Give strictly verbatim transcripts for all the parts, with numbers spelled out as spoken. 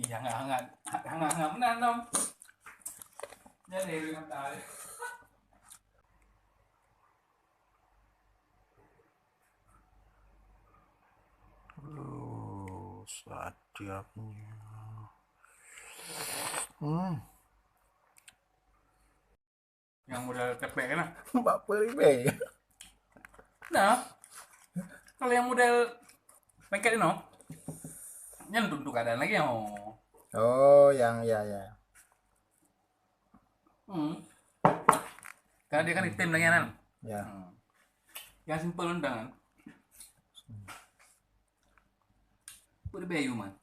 Hangat-hangat, hangat-hangat meunan dong. Jadi, oh, setiapnya. Hmm. Nyang model tepek kan lah. Bak peribèe. Nah. Kalau nyang model pengket inoe, nyan tentu keadaan lagi, oh. Oh, yang, ya, ya. Hmm. Karena dia kan item lagi kan. Ya. Hmm. Yang simple rendang kan. Peribèe, man.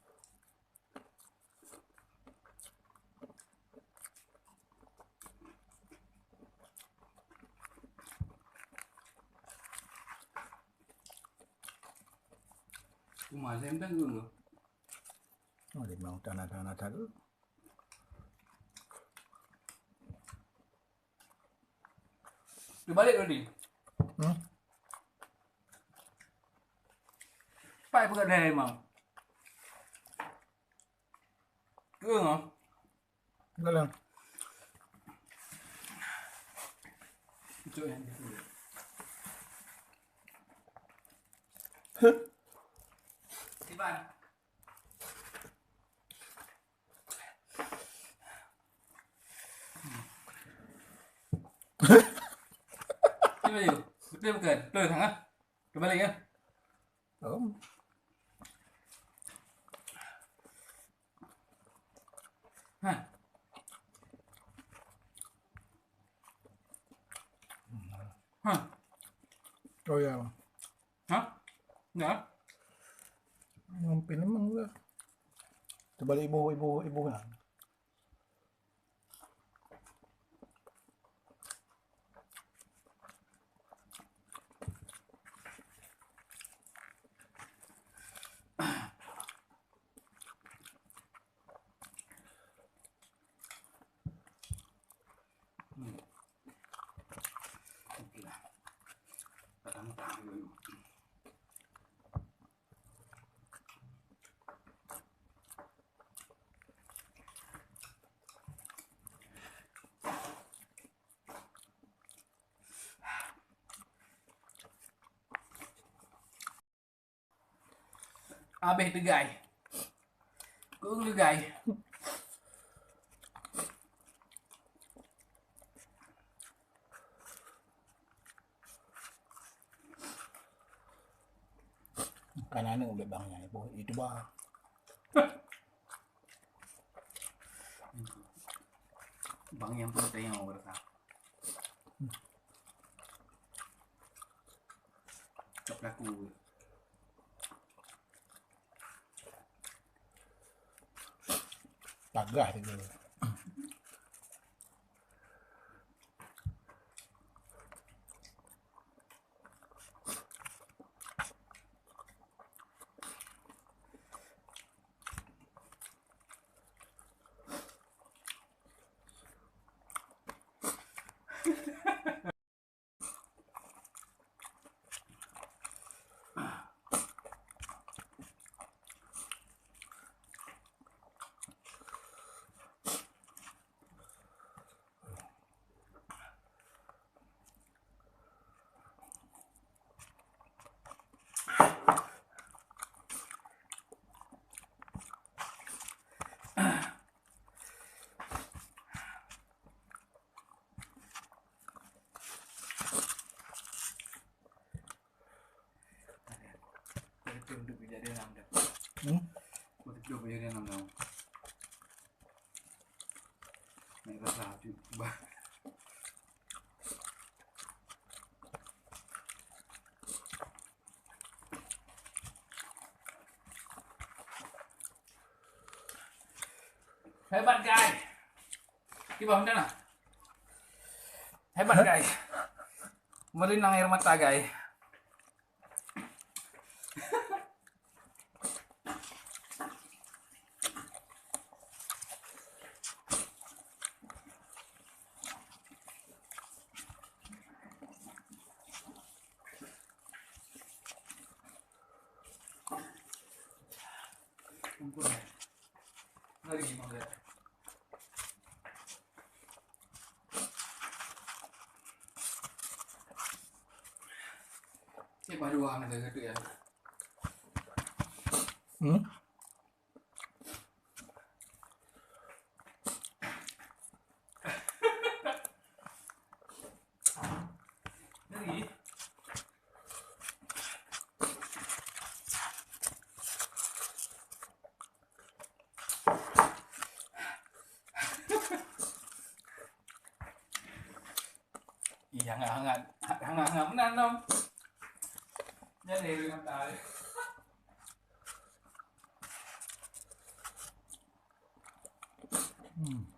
Cuma saya minta dulu. Oh, dia mau tanah-tanah dulu. Terbalik tadi. Hmm? Pai peugah dah memang. Keu ngah. Dalam. Itu yang dia. Iban. Betul bukan? Betul sangat. Terbalik ya. Oh. Ha. Ha. Oh ya. Ha? Ya. Mungkin memang lah. Terbalik ibu, ibu, ibu kan. Abeh tegai. Kung tegai. Kan aneuk bek bang nyan, boh, itu bah. Bang yang pun tengok berasa. Cok laku. Tagah tu. Hmm? Naik rasa hati. Bah. Hebat, guys. Kiban macam mana? Hebat, guys. Meulinang air mata, guys. Ini baru angan saya kata ya. Hmm? Ih, hangat-hangat. Hangat-hangat meunan, Nom. Jadi, mata. Hmm.